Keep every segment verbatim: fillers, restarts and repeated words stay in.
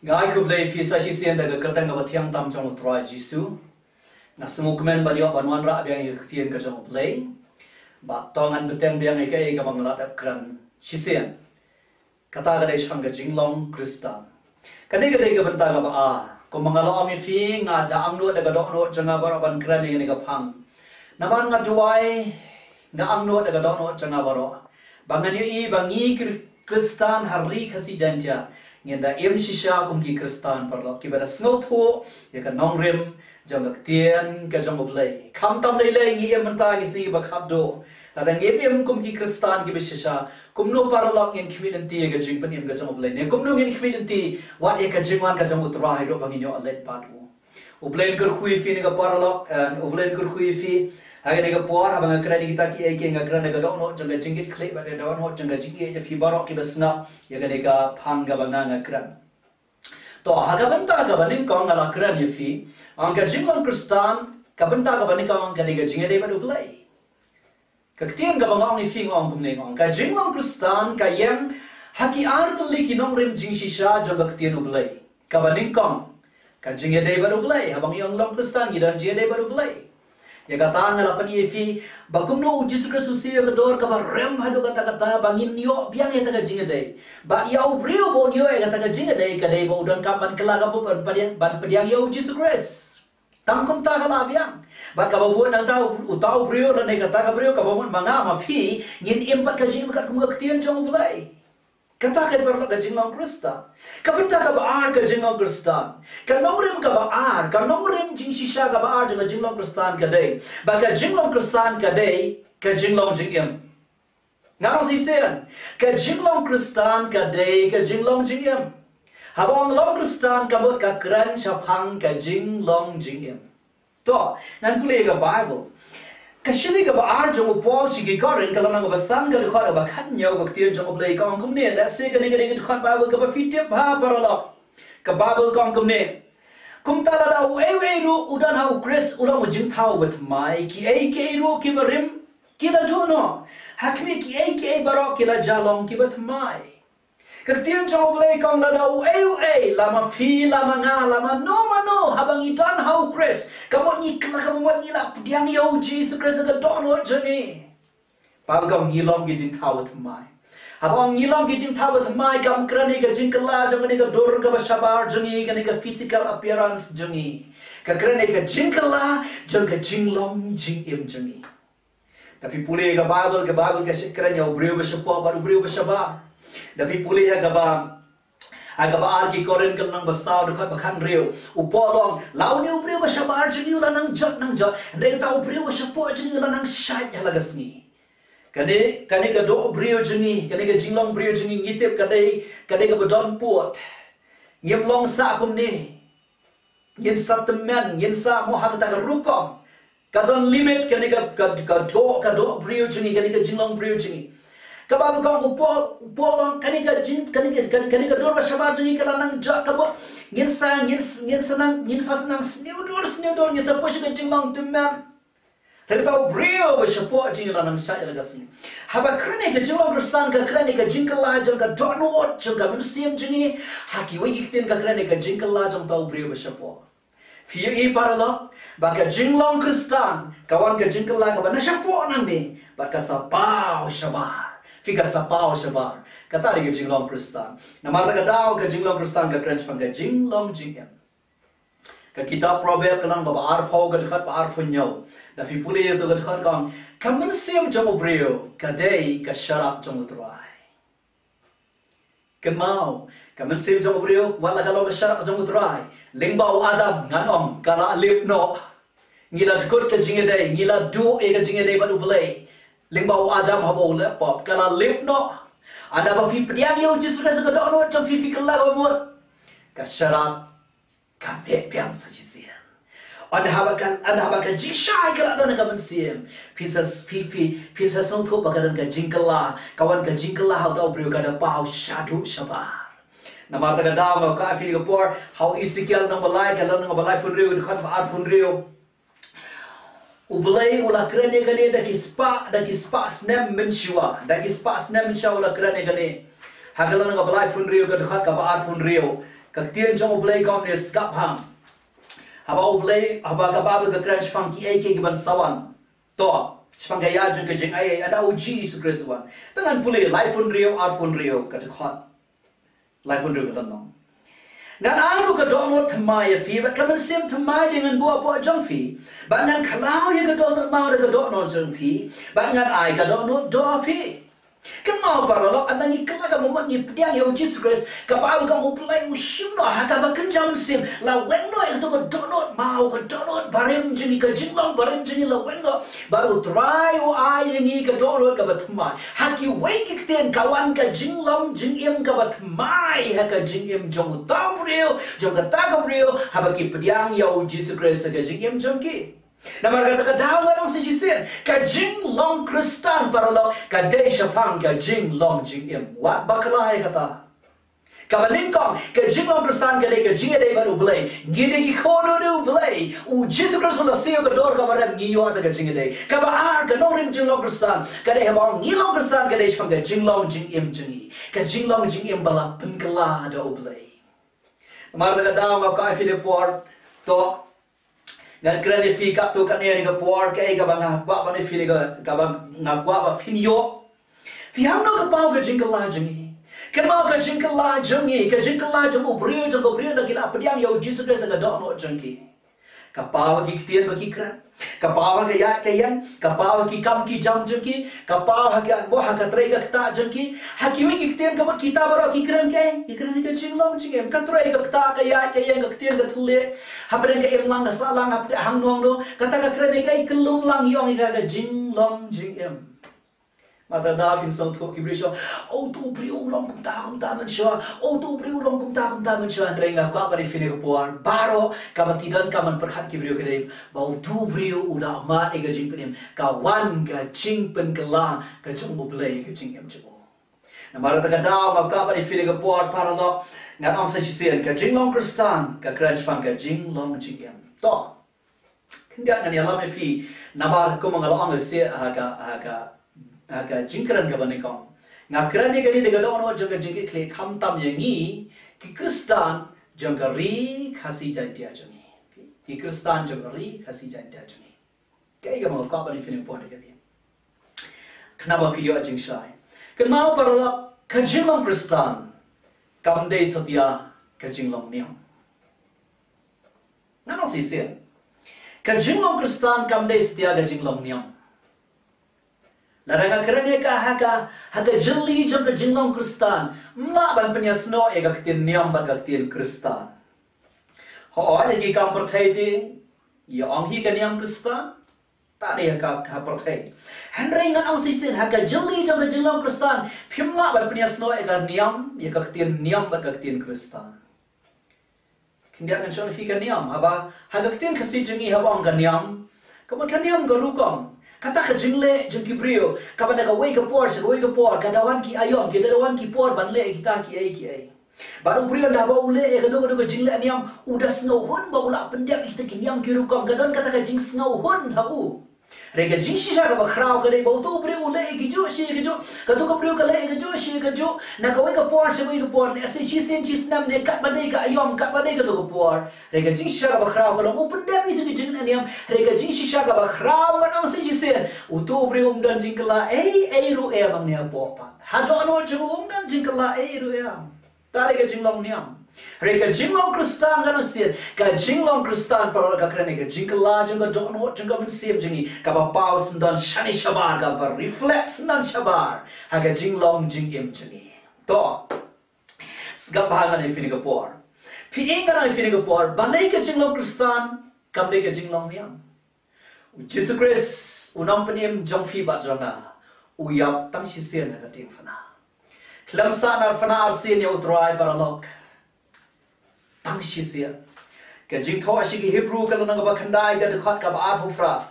Nga ai khublei ïa phi sa shisien da ka kyrteng kaba thiang tam jong U Trai Jisu. Nga sngewkmen ban ïoh ban wanrah biang ïa ka ktien ka jong U Blei. Bad to ngan bteng biang ïa kaei kaba nga la dep kren shisien. Kata ka dei shaphang ka jinglong Khristan. Kane ka dei ka bynta kaba ar. Kumba nga la ong ïa phi, nga da angnud da ka dohnud jong nga baroh ban kren ïa kane ka phang. Namar nga duwai, nga angnud da ka dohnud jong nga baroh ba ngan ïohi ba ngi Khri-, Khristan ha ri Khasi Jaiñtia ngin da im shisha kum ki Khristan paralok kiba da sngewthuh ïa ka nongrim jong ka ktien ka jong U Blei. Khamtam lei lei ngi im mynta ngi sngi ba khatduh. Lada ngim im kum ki Khristan kiba shisha, kumno paralok ngin khmih lynti ïa ka jingpynim ka jong U Blei? Ne kumno ngin khmih lynti wat ïa ka jingwan ka jong U Trai ruh ba ngin ïoh leit bad u? U Blei un kyrkhu ïa phi ne ka paralok, eh, U Blei un kyrkhu ïa phi. Ha kane ka por haba nga kren ïa kita kiei kiei nga kren da ka dohnud jong ka jingkitkhlieh bad da ka dohnud jong ka jingïeit ïa phi baroh kiba sngap ïa kane ka phang kaba nga nga kren. To, ha ka bynta kaba nyngkong nga la kren ïa phi, ong ka jinglong Khristan, ka bynta kaba nyngkong ka dei ka jingïadei bad U Blei. Ka ktien kaba nga ong ïa phi nga ong kumne nga ong. Ka jinglong Khristan ka ïeng ha ki ar tylli ki nongrim jingshisha jong ka ktien U Blei. Kaba nyngkong, ka jingïadei bad U Blei. Haba ngi ong long Khristan ngi don jingïadei bad U Blei. Ïa kata nga la pyni ïa phi ba kumno U Jisu Khrist u siew ïa ka dor kaba rem haduh katta katta ba ngin ïoh biang ïa kata ka jingïadei. Bad ïa u briew ba un ïoh ïa kata ka jingïadei ka dei ba u donkam ban kylla ka bor ban pdiang, ban pdiang ïa U Jisu Khrist. Tang kumta ka la biang. Bad kaba bun nangta u, uta u briew lane kata ka briew kaba mut ma nga ma phi ngin im pat ka jingim katkum ka ktien jong U Blei. Kata ka dei paralok ka jinglong Khristan. Ka bynta kaba ar ka jinglong Khristan. Ka nongrim kaba ar, ka nongrim jingshisha kaba ar jong ka jinglong Khristan ka dei ba ka jinglong Khristan ka dei ka jinglong jingim. Nga ong shisien, ka jinglong Khristan ka dei ka jinglong jingim. Haba ong long Khristan ka mut ka kren shaphang ka jinglong jingim. To, ngan pule ïa ka Baibl. Ka shithi kaba ar jong u Paul sha ki Korinth ka lynnong kaba san ka dkhot kaba khathynñiew ka ktien jong U Blei ka ong kumne, lehse kane ka dei ka dkhot Baibl kaba phi tip bha paralok. Ka Baibl ka ong kumne. Kumta lada uei uei ruh u don ha U Khrist u long u jingthaw bathymmai, kiei kiei ruh kiba rim ki la duh noh. Ha khmih kiei kiei baroh ki la jia long kiba thymmai. Ka ktien jong U Blei ka ong lada uei uei, la ma phi, la ma nga, la mano mano, haba ngi don ha U Khrist, ka mut ngi kylla, ka mut ngi la pdiang ïa U Jisu Khrist ha ka dohnud jong ngi. Baibl ka ong ngi long ki jingthaw bathymmai. Haba ong ngi long ki jingthaw bathymmai kam kren ïa ka jingkylla jong kane ka dur kaba shabar jong ngi, kane ka physical appearance jong ngi. Ka kren ïa ka jingkylla jong ka jinglong jingim jong ngi. Da phi pule ka Baibl, ka Baibl ka shait kren ïa u briew ba shapoh bad u briew ba shabar. Da phi pule ha kaba, ha kaba ar ki Korinth ka lynnong ba saw dkhot ba khathynriew, u Paul u ong, la une u briew ba shabar jong ngi u la nang jot nang jot, hynrei uta u briew ba shapoh jong ngi u la nang shait ha la ka sngi. Kane, kane ka doh briew jong ngi, kane ka jinglong briew jong ngi ngi tip ka dei, ka dei kaba don pud. Ngim long sah kumne. Ngin sa tymmen, ngin sa mo ha kata ka rukom. Ka don limit kane ka, ka, ka doh, ka doh briew jong ngi, kane ka jinglong briew jong ngi. Kaba ka ong u Paul, u Paul u ong kane ka jing, kane ka, kane, kane ka dur ba shabar jong ngi ka la nang jot, ka mut ngin sa, ngin, ngin sa nang, ngin sa nang sniew dur, sniew dur, ngin sa poi sha ka jinglong tymmen. Hynrei uta u briew ba shapoh jong ngi u la nang shait ha la ka sngi. Haba kren ïa ka jinglong Khristan ka kren ïa ka jingkylla jong ka dohnud jong ka mynsiem jong ngi. Ha kiwei ki ktien ka kren ïa ka jingkylla jong uta u briew ba shapoh. Phi ïohi paralok ba ka jinglong Khristan ka wan ka jingkylla kaba na shapoh nangne bad ka sa paw shabar. Phi, ka sa paw shabar. Kata dei ka jinglong Khristan. Namar kata ka daw ka jinglong Khristan ka kren shaphang ka jinglong jingim. Ka kitab Proverb ka lynnong kaba arphew ka dkhot ba arphew hynñiew. Da phi pule ïa uto ka dkhot ka ong, ka mynsiem jong u briew ka dei ka sharak jong u Trai. Kynmaw, ka mynsiem jong u briew wat la ka long ka sharak jong u Trai, lyngba u Adam ngan ong ka la lip noh. Ngi la dkut ka jingïadei, ngi la duh ïa ka jingïadei bad U Blei. Lyngba u Adam haba u leh pop ka la lip noh. Ynda ba phi pdiang ïa U Jisu Khrist ha ka dohnud jong phi, phi kylla ka mut, ka sharak ka mih biang sa shisien. Ynda haba ka, ynda haba ka jingshai ka la don ha ka mynsiem, phin sa, phi, phi, phin sa sngewthuh ba ka don ka jingkylla, ka wan ka jingkylla ha uta u briew, ka da paw shaduh shabar. Namar kata ka daw nga kwah ïa phi ha kane ka por, ha u Esekiel lynnong ba lai, ka lynnong ba laiphew hynriew, dkhot ba arphew hynriew. U Blei u la kren ïa kane da ki spah, da ki spah snem mynshuwa, da ki spah snem mynshuwa u la kren ïa kane. Ha ka lynnong kaba laiphew hynriew ka dkhot kaba arphew hynriew. Ka ktien jong U Blei ka ong ne sngap bha. Haba U Blei, haba ka Baibl ka kren shaphang kiei kiei kiban sa wan. To, shaphang ka ïa jong ka jingaiei, ynda U Jisu Khrist u wan. Te ngan pule, laiphew hynriew, arphew hynriew, ka dkhot. Laiphew hynriew ka lynnong. Ngan ai ruh ka dohnud thymmai ïa phi, bad ka mynsiem thymmai dei ngan buh hapoh jong phi. Bad ngan khlaw ïa ka dohnud maw da ka dohnud jong phi. Bad ngan ai ka dohnud doh ha phi. Kynmaw paralok, ynda ngi kylla ka mut ngi pdiang ïa U Jisu Khrist, ka Baibl ka ong U Blei u shim noh ha kaba kynja mynsiem, la weng noh ïa kato ka dohnud maw, ka dohnud barim jong ngi, ka jinglong barim jong ngi la weng noh. Bad U Trai u ai ïa ngi ka dohnud kaba thymmai. Ha kiwei ki ktien ka wan ka jinglong jingim kaba thymmai ha ka jingim jong uta u briew, jong kata ka briew, haba ki pdiang ïa U Jisu Khrist ha ka jingim jong ki. Namar kata ka daw ngan ong sa shisien, ka jinglong Khristan paralok, ka dei shaphang ka jinglong jingim. Wat bakla ïa kata. Kaba nyngkong, ka jinglong Khristan ka dei ka jingïadei bad U Blei. Ngi dei ki khun u dei U Blei. U Jisu Khrist u la siew ka dor kaba rem, ngi ïoh ïa ka jingïadei. Kaba ar, ka nongrim jinglong Khristan ka dei haba ong ngi long Khristan ka dei shaphang ka jinglong jingim jong ngi. Ka jinglong jingim ba la pynkylla da U Blei. Namar kata ka daw nga kwah ïa phi da por, to, ngan kren ïa phi katto katne ha kane ka por, kaei kaba nga kwah ban ïa phi, ka, kaba nga kwah ba phin ïoh. Phi hap noh ka paw ka jingkylla jong ngi. Kynmaw ka jingkylla jong ngi, ka jingkylla jong u briew, jong ka briew ynda ki la pdiang ïa U Jisu Khrist ha ka dohnud jong ki. Ka paw ha ki ktien ba ki kren. Ka paw ha ka ïaid ka ïeng, ka paw ha ki kam ki jam jong ki, ka paw ha ka, mo, ha ka trei ka ktah jong ki. Ha kiwei ki ktien ka mut kita baroh ki kren kaei, ki kren ka jinglong jingim. Ka trei ka ktah, ka ïaid ka ïeng, ka ktien ka thylliej. Hapdeng ka imlang ka sahlang, hapdeng hangno hangno, kata ka kren kaei, ka lum lang ïong ïa ka jinglong jingim. Mynta da phin sngewthuh ki briew shuwa, o uto u briew u long kumta kumta mynshuwa, o uto u briew u long kumta kumta mynshuwa. Hynrei nga kwah ban ïa phi ha kane ka por, baroh kaba ki donkam ban pyrkhat ki briew ka dei ba uto u briew u la mad ïa ka jingpynim, ka wan ka jingpynkylla ka jong U Blei ha ka jingim jong u. Namar kata ka daw nga kwah ban ïa phi ha kane ka por paralok, ngan ong sa shisien, ka jinglong Khristan ka kren shaphang ka jinglong jingim. To, khyndiat ngan ïalam ïa phi, namar kumba nga la ong ïa phi ha ka, ha ka, ha ka jingkren kaba nyngkong. Nga kren ïa kane da ka dohnud jong ka jingkitkhlieh, khamtam ïa ngi ki Khristan jong ka Ri Khasi Jaiñtia jong ngi. Ki Khristan jong ka Ri Khasi Jaiñtia jong ngi. Kaei kaba nga kwah ban ïa phi ha kane ka por, kaei kane. Khnang ba phi ïoh jingshai. Kynmaw paralok, ka jinglong Khristan kam dei satia ka jinglong niam. Ngan ong shisien. Ka jinglong Khristan kam dei satia ka jinglong niam. Lada nga kren ïa ka ha ka, ha ka jylli jong ka jinglong Khristan, ym lah ban pynïasnoh ïa ka ktien niam bad ka ktien Khristan. Hooid, ha ki kam pyrthei te, ïa ong hi ka niam Khristan, ta dei ha ka, ka pyrthei. Hynrei ngan ong shisien, ha ka jylli jong ka jinglong Khristan, phim lah ban pynïasnoh ïa ka niam, ïa ka ktien niam bad ka ktien Khristan. Khyndiat ngan shong ïa phi ka niam, haba, ha ka ktien Khasi jong ngi haba ong ka niam, ka mut ka niam ka rukom. Kata ka jingleh jong ki briew, kaba na kawei ka por sha kawei ka por, ka da wan ki aïom, ki da wan ki por ban leh kita kiei kiei. Bad u briew ynda ba u leh ïa kano kano ka jingleh niam, u da sngewhun ba u la pyndep ïa kita ki niam ki rukom, ka don kata ka jingsngewhun ha u. Hynrei ka jingshisha kaba khraw ka dei ba uto u briew u leh ïa kajuh shi kajuh, kato ka briew ka leh ïa kajuh shi kajuh, na kawei ka por sha kawei ka por, lehse shisien shisnem ne katba dei ka aïom, katba dei kato ka por. Hynrei ka jingshisha kaba khraw ka long u pyndep ïa kita ki jingleh niam. Hynrei ka jingshisha kaba khraw ngan ong sa shisien, uto u briew um don jingkylla ei ei ruh em hangne hapoh pat. Ha dohnud jong u um don jingkylla ei ruh em. Ta dei ka jinglong niam. Hynrei ka jinglong Khristan ngan ong shisien, ka jinglong Khristan paralok ka kren ïa ka jingkylla jong ka dohnud jong ka mynsiem jong ngi, kaba paw syndon shane shabar, kaba reflect syndon shabar ha ka jinglong jingim jong ngi. To, sngap bha ngan ong ïa phi ha kane ka por. Phi ïohi ngan ong ïa phi ha kane ka por, balei ka jinglong Khristan kam dei ka jinglong niam? U Jisu Khrist, u nongpynim jong phi bad jong nga, u ïap tang shisien ha ka diengphna. Khlem sahnarphna arsien ïa u Trai paralok. Tang shisien. Ka Jingthoh sha ki Hebru ka lynnong kaba khyndai ka dkhot kaba arphew phra.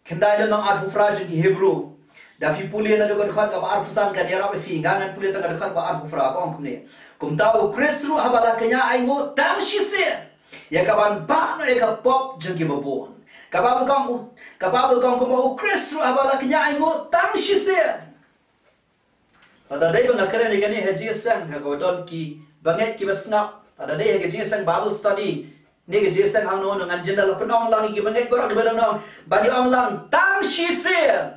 Khyndai lynnong arphew phra jong ki Hebru. Da phi pule naduh ka dkhot kaba arphew san kan ïarap ïa phi, nga ngan pule tang ka dkhot kaba arphew phra, ka ong kumne. Kumta u Khrist ruh haba la kñia ainguh tang shisien ïa kaban bah noh ïa ka pop jong kiba bun. Ka Baibl ka ong u, ka Baibl ka ong kumba u Khrist ruh haba la kñia ainguh tang shisien. Lada dei ba nga kren ïa kane ha jingshisha, ha kaba don ki bangeit kiba sngap, Lada dei ha ka jingïaseng Bible study, ne ka jingïaseng hangno hangno, ngan jin da la pynong lang ïa ki bangeit baroh kiba don, ban ïa ong lang tang shisien.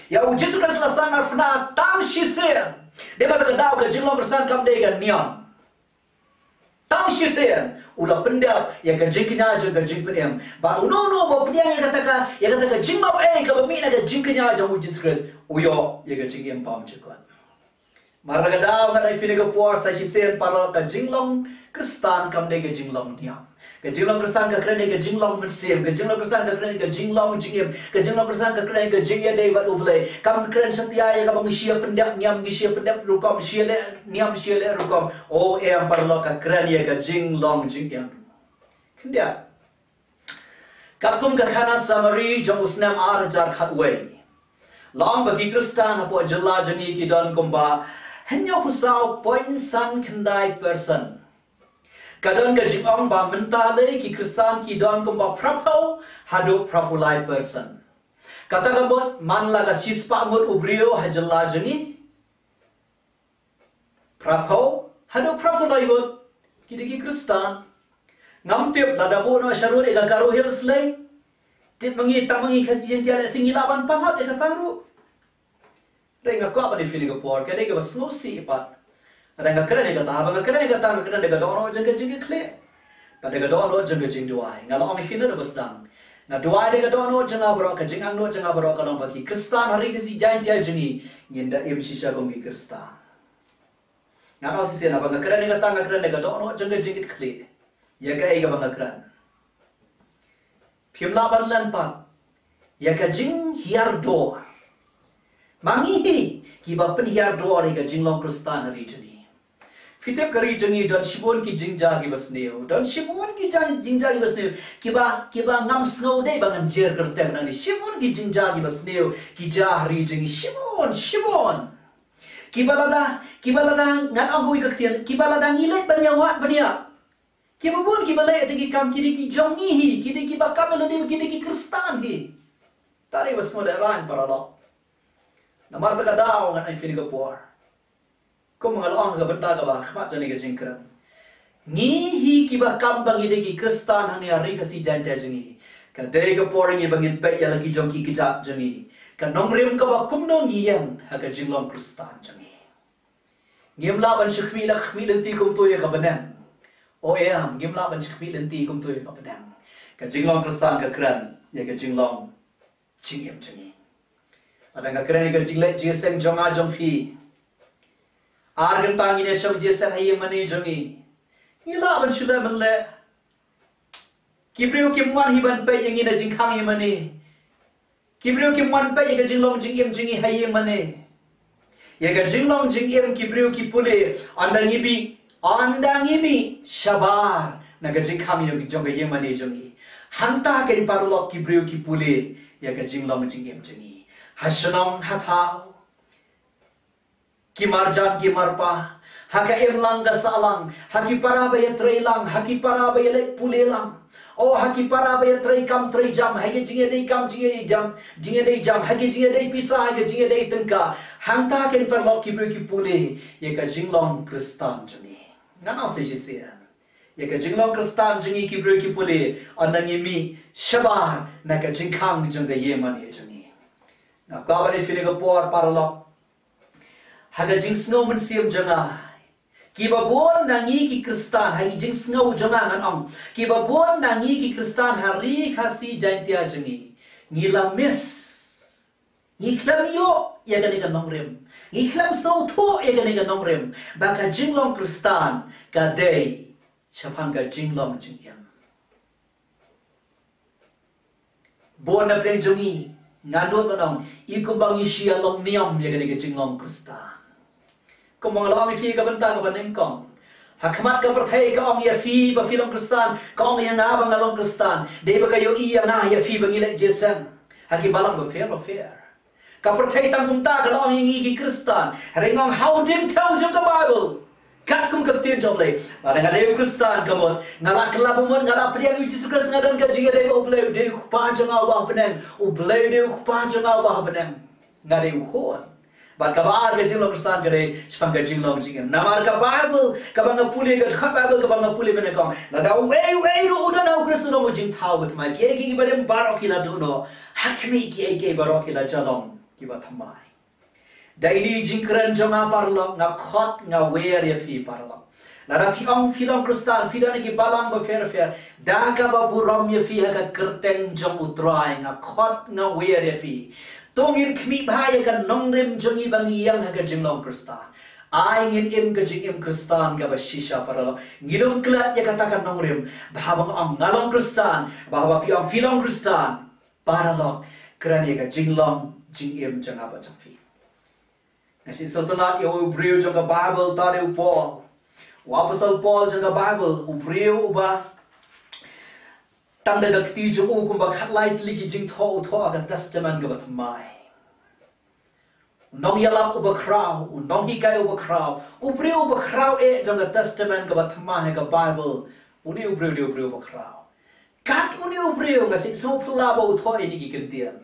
Ïa u Jisu Khrist la sangphna tang shisien. Dei ba kata ka daw ka jinglong Khristan kam dei ka niam. Tang shisien u la pyndep ïa ka jingkñia jong ka jingpynim. Bad uno uno uba pdiang ïa kata ka, ïa kata ka jingmap ei kaba mih na ka jingkñia jong u Jisu Khrist, u ïoh ïa ka jingim bymjukut. Namar kata ka daw ngan ai phi ïa ka por sa shisien, paralok, ka jinglong Khristan kam dei ka jinglong niam. Ka jinglong Khristan ka kren ïa ka jinglong mynsiem, ka jinglong Khristan ka kren ïa ka jinglong jingim, ka jinglong Khristan ka kren ïa ka jingïadei bad U Blei. Kam kren satia ïa kaba ngi shu pyndep niam, ngi shu pyndep rukom, shu leh niam, shu leh rukom. O em, paralok, ka kren ïa ka jinglong jingim. Khyndiat, katkum ka khana summary jong u snem ar hajar khatwei, la ong ba ki Khristan hapoh jylla jong ngi ki don kumba hynñiewphew saw point san khyndai percent. Ka don ka jingong ba mynta lei ki Khristan ki don kumba phraphew haduh phraphew lai percent. Kata ka mut man la ka shispah ngut u briew ha jylla jong ngi, phraphew haduh phraphew lai ngut ki dei ki Khristan. Ngam tip lada buh noh sharud ïa ka Garo Hills lei, tip ma ngi tang ma ngi Khasi Jaiñtia lei, sngi lah ban palat ïa kata ruh. Hynrei nga kwah ban ïa phi ïa ka por, ka dei kaba sngewsih pat. Haba nga kren ïa kata, haba nga kren ïa kata, nga kren da ka dohnud jong ka jingkitkhlieh bad da ka dohnud jong ka jingduwai. Nga la ong ïa phi na kaba sdang, nga duwai da ka dohnud jong nga baroh, ka jingangnud jong nga baroh ka long ba ki Khristan ha Ri Khasi Jaiñtia jong ngi ngin da im shisha kum ki Khristan. Nga ong shisien, haba nga kren ïa kata, nga kren da ka dohnud jong ka jingkitkhlieh ïa kaei kaba nga kren. Phim lah ban len pat ïa ka jinghiar dor. Ma ngi hi kiba pynhiar dor ïa ka jinglong Khristan ha ri jong ngi. Phi tip, ka ri jong ngi don shibun ki jingjia kiba sniew, don shibun ki jia, jingjia kiba sniew, kiba, kiba ngam sngew dei ba ngan jer kyrteng nangne. Shibun ki jingjia kiba sniew ki jia ha ri jong ngi, shibun, shibun. Kiba lada, kiba lada, ngan ong kawei ka ktien, kiba lada ngi leit ban ïa wad ban ïa, kiba bun kiba leh ïa ki kam ki dei ki jong ngi hi, ki dei kiba kam lade ba ki dei ki Khristan hi. Tang ba sngewdei rang, paralok. Namar kata ka daw ngan ai phi ïa ka por, kum nga la ong ha ka bynta kaba ha khmat jong kane ka jingkren. Ngi hi kiba kam ba ngi dei ki Khristan hangne ha Ri Khasi Jaiñtia jong ngi, ka dei ka por ngi ba ngin peit ïa la ki jong ki kjat jong ngi, ka nongrim kaba kumno ngi ïeng ha ka jinglong Khristan jong ngi. Ngim lah ban shu khmih la khmih lynti kumto ïa ka bneng. O em, ngim lah ban shu khmih lynti kumto ïa ka bneng. Ka jinglong Khristan ka kren ïa ka jinglong jingim jong ngi. Lada nga kren ïa ka jingleh jingïaseng jong nga jong phi, ar kynta ngin ïa shong jingïaseng ha ïing mane jong ngi, ngi lah ban shu leh ban leh. Ki briew kim wan hi ban peit ïa ngi na jingkhang ïing mane. Ki briew kim wan peit ïa ka jinglong jingim jong ngi ha ïing mane. Ïa ka jinglong jingim ki briew ki pule, ynda ngi mih, ynda ngi mih shabar na ka jingkhang ïa jong ka ïing mane jong ngi, hangta keiñ, paralok, ki briew ki pule ïa ka jinglong jingim jong ngi. Ha shnong ha thaw, ki marjan ki marpa, ha ka imlang ka sahlang, ha ki para ba ïatreilang, ha ki para ba ïaleit pule lang, o ha ki para ba ïatreikam treijam, ha ki jingïadei kam jingïadei jam, jingïadei jam, ha ki jingïadei pisa, ha ki jingïadei tyngka, hangta keiñ, paralok, ki briew ki pule ïa ka jinglong Khristan jong ngi. Ngan ong sa shisien, ïa ka jinglong Khristan jong ngi ki briew ki pule ynda ngi mih shabar na ka jingkhang jong ka ïing mane jong ngi. Nga kwah ban ai phi ïa ka por, paralok, ha ka jingsngew mynsiem jong nga, kiba bun na ngi ki Khristan, ha ka jingsngew jong nga ngan ong, kiba bun na ngi ki Khristan ha Ri Khasi Jaiñtia jong ngi, ngi la miss. Ngi khlem ïoh ïa kane ka nongrim, ngi khlem sngewthuh ïa kane ka nongrim ba ka jinglong Khristan ka dei shaphang ka jinglong jingim. Bun na pdeng jong ngi, nga nud ban ong, i kumba ngi shu ïa long niam ïa kane ka jinglong Khristan. Kumba nga la ong ïa phi ha ka bynta kaba nyngkong, ha khmat ka pyrthei ka ong ïa phi ba phi long Khristan, ka ong ïa nga ba nga long Khristan, dei ba ka ïohi ïa nga ïa phi ba ngi leit jingïaseng ha ki balang bapher bapher. Ka pyrthei tang kumta ka la ong ïa ngi ki Khristan. Hynrei nga ong ha u diengthew jong ka Baibl, katkum ka ktien jong U Blei, lada nga dei u Khristan, ka mut nga la kylla ba mut, nga la pdiang ïa u Jisu Khrist, nga don ka jingïadei bad U Blei, u dei u Kpa jong nga uba ha bneng, U Blei u dei u Kpa jong nga uba ha bneng. Nga dei u khun, Bad kaba ar ka jinglong Khristan ka dei shaphang ka jinglong jingim. Namar ka Baibl kaba nga pule, ka dkhot Baibl kaba nga pule mynne ka ong, lada uei uei ruh u don ha U Khrist u long u jingthaw ba thymmai. Kiei kiei kiba rim baroh ki la duh noh, ha khmih kiei kiei baroh ki la ïalong kiba thymmai. Da ine i jingkren jong nga paralok, nga khot nga wer ïa phi paralok. Lada phi ong phi long Khristan, phi don ha ki balang bapher bapher, da kaba burom ïa phi ha ka kyrteng jong U Trai, nga khot nga wer ïa phi. To ngin khmih bha ïa ka nongrim jong ngi ba ngi ïeng ha ka jinglong Khristan. Ai ngin im ka jingim Khristan kaba shisha paralok. Ngin ym klet ïa kata ka nongrim. Bha ba nga ong nga long Khristan, bha ba phi ong phi long Khristan. Paralok, kren ïa ka jinglong jingim jong nga bad jong phi. Nga sngewtynnat ïa u briew jong ka Baibl, ta dei u Paul. U apostol Paul jong ka Baibl, u briew uba tang da ka kti jong u kumba khatlai tylli ki jingthoh u thoh ha ka Testament kaba thymmai. U nongïalap uba khraw, u nonghikai uba khraw, u briew uba khraw eh jong ka Testament kaba thymmai ha ka Baibl. Une u briew u dei u briew uba khraw. Kat une u briew nga sngewphylla ba u thoh ïa kine ki kyntien.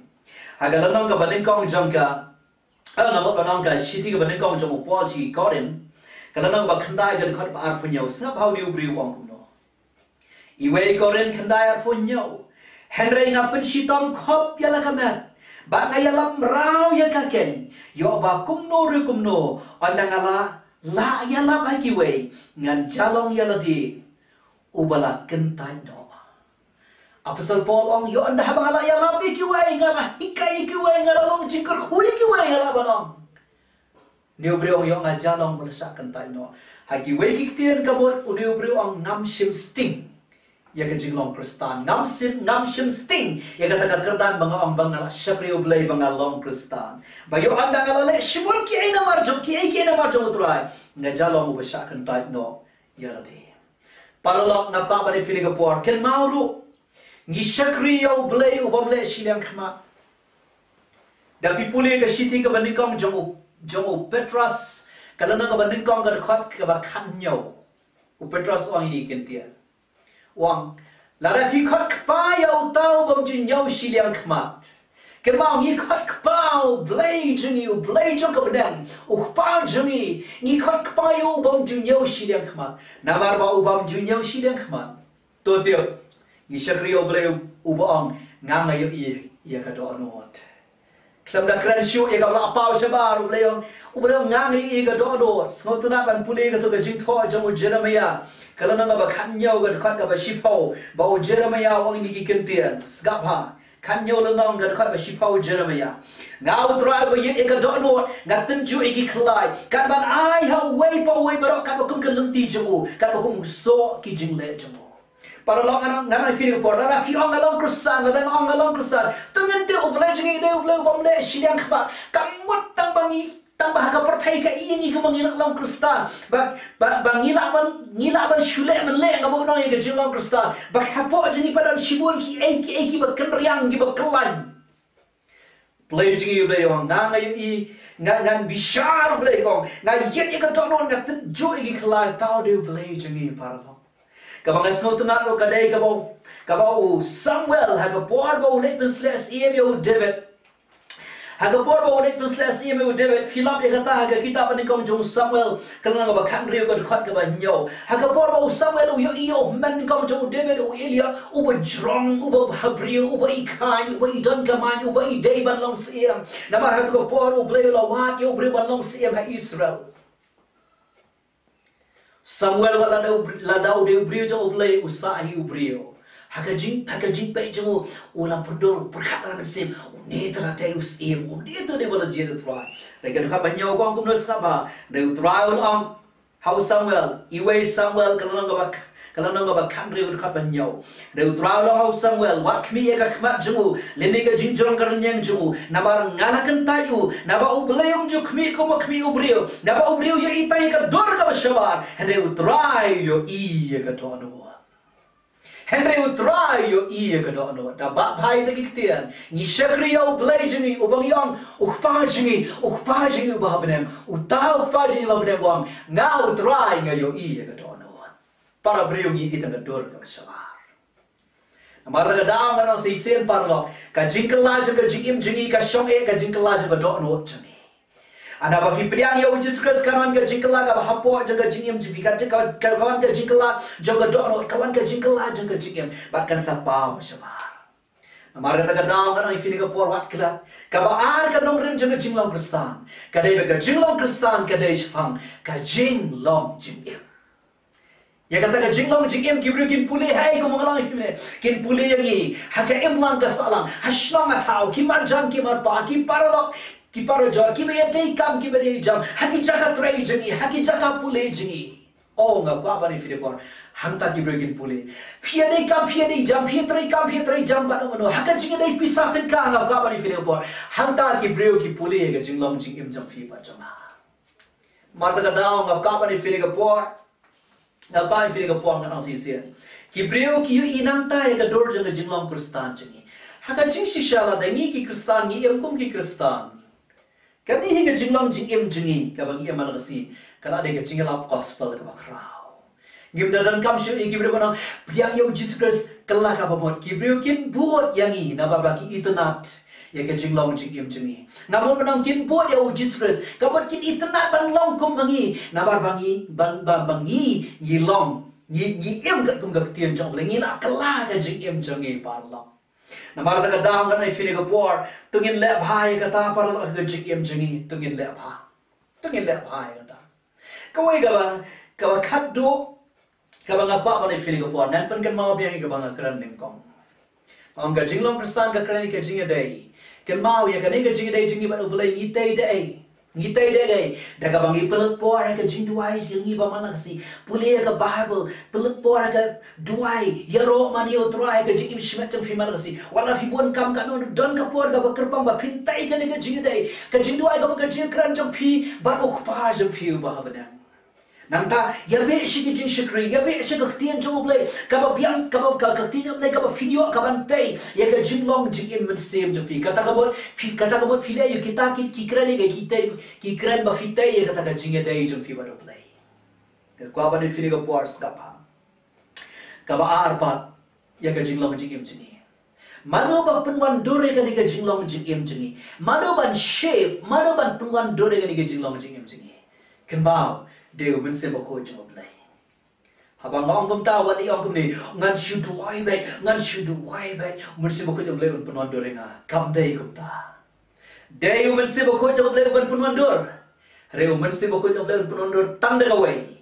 Ha ka lynnong kaba nyngkong jong ka, eh, nga mut ban ong ka shithi kaba nyngkong jong u Paul sha ki Korinth, ka lynnong kaba khyndai, ka dkhot ba arphew hynñiew, sngap ha une u briew u ong kumno. Iwei Korinth khyndai arphew hynñiew. Hynrei nga pynshitom khop ïa la ka met, bad nga ïalap mraw ïa ka keiñ, ïoh ba kumno ruh kumno, ynda nga la lah ïalap ha kiwei, ngan ïalong ïa lade uba la kyntait noh. Apostol Paul u ong, ïoh ynda haba nga la ïalap ïa kiwei, nga la hikai ïa kiwei, nga la long jingkyrkhu ïa kiwei, nga lah ban ong. Une u briew u ong, ïoh nga ïalong ba la shah kyntait noh. Ha kiwei ki ktien ka mut une u briew u ong, ngam shym sting ïa ka jinglong Khristan. Ngam shym, ngam shym sting ïa kata ka kyrdan ba nga ong ba nga la shakri U Blei ba nga long Khristan. Ba ïoh ynda nga la leh shibun kiei namar jong, kiei kiei namar jong U Trai, nga ïalong uba shah kyntait noh ïa lade. Paralok, nga kwah ban ïathuh ïa phi ha kane ka por, kynmaw ruh, ngi shakri ïa U Blei u bym leh shiliang khmat. Da phi pule ka shithi kaba nyngkong jong u, jong u Petros, ka lynnong kaba nyngkong, ka dkhot kaba khathynñiew. U Petros u ong ïa kine ki kyntien. U ong, lada phi khot kpa ïa uta u bym ju ñiew shiliang khmat. Kynmaw, ngi khot kpa ïa U Blei jong ngi, U Blei jong ka bneng, U Kpa jong ngi, ngi khot kpa ïa u u bym ju ñiew shiliang khmat. Namar ba u bym ju ñiew shiliang khmat, to tip, ngi shakri ïa U Blei u, uba ong, nga nga ïohi ïa ka dohnud. Khlem da kren shuh ïa kaba la paw shabar, U Blei u ong, U Blei u ong, nga nga ïohi ïa ka dohnud. Sngewtynnat ban pule kato ka jingthoh jong u Jeremiah, ka lynnong kaba khathynñiew, ka dkhot kaba shiphew, ba u Jeremiah u ong ïa kine ki kyntien. Sngap bha. Khathynñiew lynnong, ka dkhot ba shiphew, Jeremiah. Nga U Trai uba ïeit ïa ka dohnud, nga tynjuh ïa ki khlai, kat ban ai ha uwei pa uwei baroh katba kum ka lynti jong u, katba kum u soh ki jingleh jong u. Paralok, ngan, ngan ïathuh ïa phi ha kane ka por, lada phi ong nga long Khristan, lada nga ong nga long Khristan, to ngin tip U Blei jong ngi u dei U Blei u bym leh shiliang khmat. Kam mut tang ba ngi, tang ba ha ka pyrthei ka ïa ngi kumba ngi lah long Khristan, ba, ba, ba ngi lah ban, ngi lah ban shu leh mynleh, nga mut nong ïa ka jinglong Khristan, ba hapoh jong ngi pat don shibun kiei kiei kiba kynriang, kiba kyllain. Blei jong ngi U Blei u ong, nga nga ïohi, nga, ngan bishar, U Blei u ong, nga ïeit ïa ka dohnud, nga tynjuh ïa ki khlai, uta u dei U Blei jong ngi, paralok. Kaba nga sngewtynnat ruh ka dei kaba, kaba u Samuel, ha ka por ba u leit pynsleh syiem ïa u David. Ha ka por ba u leit pynsleh syiem ïa u David, phi lap ïa kata ha ka kitab ba nyngkong jong u Samuel, ka lynnong kaba khathynriew, ka dkhot kaba hynñiew. Ha ka por ba u Samuel u ïohi ïa u hynmen nyngkong jong u David, u Eliab, uba jrong, uba bhabriew, uba i khain, uba i don kamaiñ, uba i dei ban long syiem. Namar ha kato ka por U Blei u la wad ïa u briew ban long syiem ha Israel. Samuel, wat lada u br-, lada u dei u briew jong U Blei, u sah hi u briew. Ha ka jing, ha ka jingpeit jong u, u la pyndur, u pyrkhat ha ka mynsiem, une te la dei u syiem, une te dei uba la jied da U Trai. Hynrei ka dkhot ba hynñiew ka ong kumno, sngap bha. Hynrei U Trai u la ong ha u Samuel, iwei Samuel, ka lynnong kaba, ka lynnong kaba khathynriew, ka dkhot ba hynñiew. Hynrei U Trai u la ong ha u Samuel, wat khmih ïa ka khmat jong u, lymne ka jingjrong ka rynïeng jong u, namar nga la kyntait ïa u, naba U Blei um ju khmih kumba khmih u briew, naba u briew u ïohi tang ïa ka dur kaba shabar, hynrei U Trai u ïohi ïa ka dohnud. Hynrei U Trai u ïohi ïa ka dohnud. Da bat bha ïa kita ki ktien, ngi shakri ïa U Blei jong ngi uba ngi ong U Kpa jong ngi, U Kpa jong ngi uba ha bneng, uta U Kpa jong ngi uba ha bneng u ong, nga U Trai nga ïohi ïa ka dohnud. Para briew, ngi ïohi tang ka dur kaba shabar. Namar kata ka daw ngan ong shisien, paralok, ka jingkylla jong ka jingim jong ngi ka shong eh ha ka jingkylla jong ka dohnud jong ngi. Haba phi pdiang ïa u Jisu Khrist, kan wan ka jingkylla kaba hapoh jong ka jingim jong phi, kan wan ka jingkylla jong ka dohnud, kan wan ka jingkylla jong ka jingim, bad kan sa paw shabar. Namar kata ka daw ngan ong ïa phi ha kane ka por, wat klet. Kaba ar ka nongrim jong ka jinglong Khristan ka dei ba ka jinglong Khristan ka dei shaphang ka jinglong jingim. Ïa kata ka jinglong jingim ki briew kin pule ha ei, kumba nga la ong ïa phi mynne. Kin pule ïa ngi ha ka imlang ka sahlang, ha shnong ha thaw, ki marjan ki marpa, ki paralok ki parajor, kiba ïadei kam, kiba ïadei jam, ha ki jaka trei jong ngi, ha ki jaka pule jong ngi. Oh, nga kwah ban ong ïa phi ha kane ka por, hangta ki briew kin pule. Phi ïadei kam, phi ïadei jam, phi ïatrei kam, phi ïatrei jam bad uno uno, ha ka jingïadei pisa tyngka, nga kwah ban ong ïa phi ha kane ka por, hangta ki briew ki pule ïa ka jinglong jingim jong phi bad jong nga. Namar kata ka daw nga kwah ban ong ïa phi ha kane ka por, nga kwah ban ong ïa phi ha kane ka por, ngan ong shisien. Ki briew ki ïohi nangta ïa ka dur jong ka jinglong Khristan jong ngi. Ha ka jingshisha, lada ngi ki Khristan ngi im kum ki Khristan, kane hi ka jinglong jingim jong ngi kaba ngi im ha la ka sngi, ka la dei ka jingïalap gospel kaba khraw. Ngim da donkam shuh ïa ki briew ban ong, pdiang ïa u Jisu Khrist, kylla kaba mut. Ki briew kin bud ïa ngi namar ba ki itynnad ïa ka jinglong jingim jong ngi. Nga mut ban ong kin bud ïa u Jisu Khrist, ka mut kin itynnad ban long kum ma ngi, namar ba ngi, ba, ba, ba ngi, ngi long, ngi, ngi im katkum ka ktien jong U Blei, ngi la kylla ka jingim jong ngi, paralok. Namar kata ka daw ngan ong ïa phi ha kane ka por, to ngin leh bha ïa kata, paralok, ha ka jingim jong ngi, to ngin leh bha. To ngin leh bha ïa kata. Kawei kaba, kaba khatduh, kaba nga kwah ban ong ïa phi ha kane ka por, ngan pynkynmaw biang ïa kaba nga kren nyngkong. Ong ka jinglong Khristan ka kren ïa ka jingïadei. Kynmaw, ïa kane ka jingïadei jong ngi bad U Blei, ngi tei da ei? Ngi tei da ei? Da kaba ngi pynlut por ïa ka jingduwai jong ngi ba man la ka sngi. Pule ïa ka Baibl, pynlut por ïa ka duwai, ïaroh mane ïa U Trai ha ka jingim shimet jong phi man la ka sngi. Wat la phi bun kam, katno don ka por kaba kyrpang ba phin tei ïa kane ka jingïadei, ka jingduwai, kaba ka jingkren jong phi bad U Kpa jong phi uba ha bneng. Nangta, ïa beh sha ki jingshakri, ïa beh sha ka ktien jong U Blei, kaba biang, kaba, ka, ka ktien jong U Blei kaba phin ïoh kaban tei ïa ka jinglong jingim mynsiem jong phi. Kata ka mut, phi, kata ka mut phi leh ïa kita ki, ki kren ïa ki tei, ki kren ba phi tei ïa kata ka jingïadei jong phi bad U Blei. Nga kwah ban ong ïa phi ha kane ka por, sngap bha. Kaba ar pat, ïa ka jinglong jingim jong ngi. Mano ba pynwandur ïa kane ka jinglong jingim jong ngi? Mano ban shape, mano ban pynwandur ïa kane ka jinglong jingim jong ngi? Kynmaw, dei U Mynsiem Bakhuid jong U Blei. Haba nga ong kumta, wat la ong kumne, ngan shu duwai beit, ngan shu duwai beit, U Mynsiem Bakhuid jong U Blei un pynwandur ïa nga. Kam dei kumta. Dei U Mynsiem Bakhuid jong U Blei uban pynwandur. Hynrei U Mynsiem Bakhuid jong U Blei un pynwandur tang da kawei.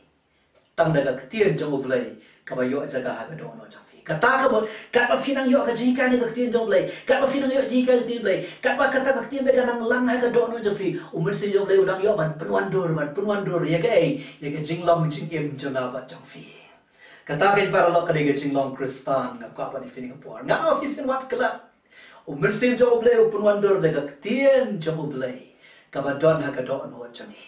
Tang da ka ktien jong U Blei kaba ïoh jaka ha ka dohnud jong phi. Kata ka mut, katba phi nang ïoh ka jinghikai na ka ktien jong U Blei, katba phi nang ïoh jinghikai ka ktien U Blei, katba kata ka ktien U Blei ka nang lang ha ka dohnud jong phi, U Mynsiem jong U Blei u dang ïoh ban pynwandur, ban pynwandur ïa kaei, ïa ka jinglong jingim jong nga bad jong phi. Kata, ko paralok, ka dei ka jinglong Khristan, nga kwah ban ong ïa phi ha kane ka por. Nga ong shisien, wat klet. U Mynsiem jong U Blei u pynwandur da ka ktien jong U Blei kaba don ha ka dohnud jong ngi.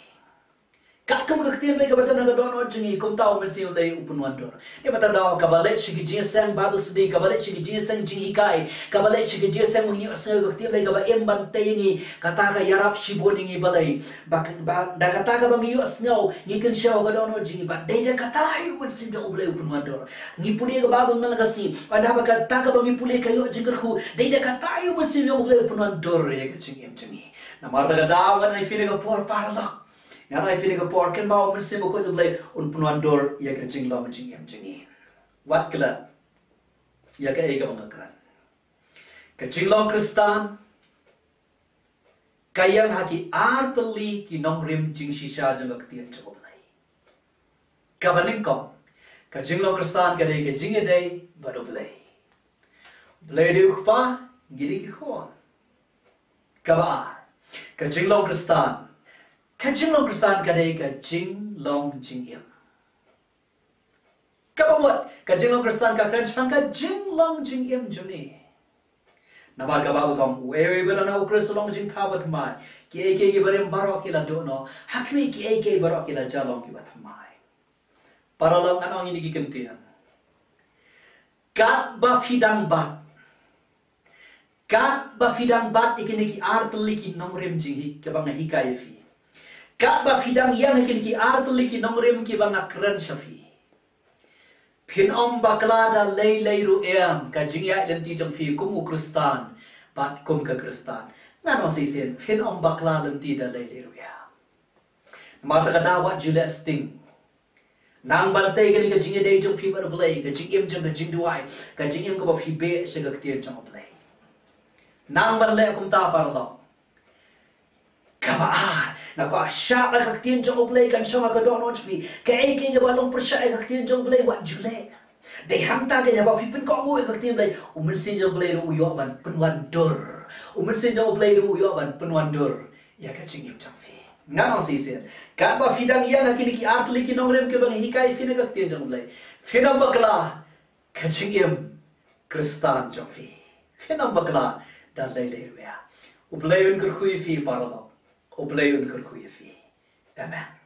Katkum ka ktien U Blei kaba don ha ka dohnud jong ngi, kumta U Mynsiem U Blei u pynwandur. Dei ba ta daw, kaba leit sha ki jingïaseng Bible study, kaba leit sha ki jingïaseng jinghikai, kaba leit sha ki jingïaseng ban ïohsngew ka ktien U Blei kaba im ban tei ïa ngi, kata ka ïarap shibun ïa ngi balei. Ba, ba, da kata kaba ngi ïohsngew, ngi kynshew ha ka dohnud jong ngi, bad dei da kata hi U Mynsiem jong U Blei u pynwandur. Ngi pule ka Bible man la ka sngi, bad haba kata kaba ngi pule ka ïoh jingkyrkhu, dei da kata hi U Mynsiem jong U Blei u pynwandur ïa ka jingim jong ngi. Namar kata ka daw, ngan ong ïa phi ha kane ka por, paralok. Ngan ong ïa phi ha kane ka por, kynmaw, U Mynsiem Bakhuid jong U Blei un pynwandur ïa ka jinglong jingim jong ngi. Wat klet ïa kaei kaba nga kren. Ka jinglong Khristan ka ïeng ha ki ar tylli ki nongrim jingshisha jong ka ktien jong U Blei. Kaba nyngkong, ka jinglong Khristan ka dei ka jingïadei bad U Blei. U Blei dei U Kpa, ngi dei ki khun. Kaba ar, ka jinglong Khristan, ka jinglong Khristan ka dei ka jinglong jingim. Kaba mut, ka jinglong Khristan ka kren shaphang ka jinglong jingim jong ngi. Namar kaba u ong, uei uei ba don ha U Khrist u long jingthaw bathymmai. Kiei kiei kiba rim baroh ki la duh noh. Ha khmih, kiei kiei baroh ki la jia long kiba thymmai. Paralok, ngan ong ïa kine ki kyntien. Katba phi dang bat, katba phi dang bat ïa kine ki ar tylli ki nongrim jinghi, kiba nga hikai ïa phi. Katba phi dang ïeng ha kine ki ar tylli ki nongrim kiba nga kren sha phi, phin ym bakla da lei lei ruh em ka jingïaid lynti jong phi kum u Khristan bad kum ka Khristan. Ngan ong shisien, phin ym bakla lynti da lei lei ruh em. Namar kata wat ju leh sting. Nang ban tei kane ka jingïadei jong phi bad U Blei, ka jingim jong ka jingduwai, ka jingim kaba phi beh sha ka ktien jong U Blei. Nang ban leh kumta, paralok. Kaba ar, nga kwah shah ïa ka ktien jong U Blei kan shong ha ka dohnud jong phi. Kaei kaei kaba long pyrshah ïa ka ktien jong U Blei wat ju leh. Dei hangta ka ïa ba phi pynkohnguh ïa ka ktien U Blei, U Mynsiem jong U Blei ruh u ïoh ban pynwandur. U Mynsiem jong U Blei ruh u ïoh ban pynwandur ïa ka jingim jong phi. Ngan ong shisien, katba phi dang ïeng ha kine ki ar tylli ki nongrim kiba nga hikai phi na ka ktien jong U Blei, phin ym bakla ka jingim Khristan jong phi. Phin ym bakla da lei lei ruh ïa. U Blei un kyrkhu ïa phi, paralok. U Blei un kyrkhu ïa phi. Amen.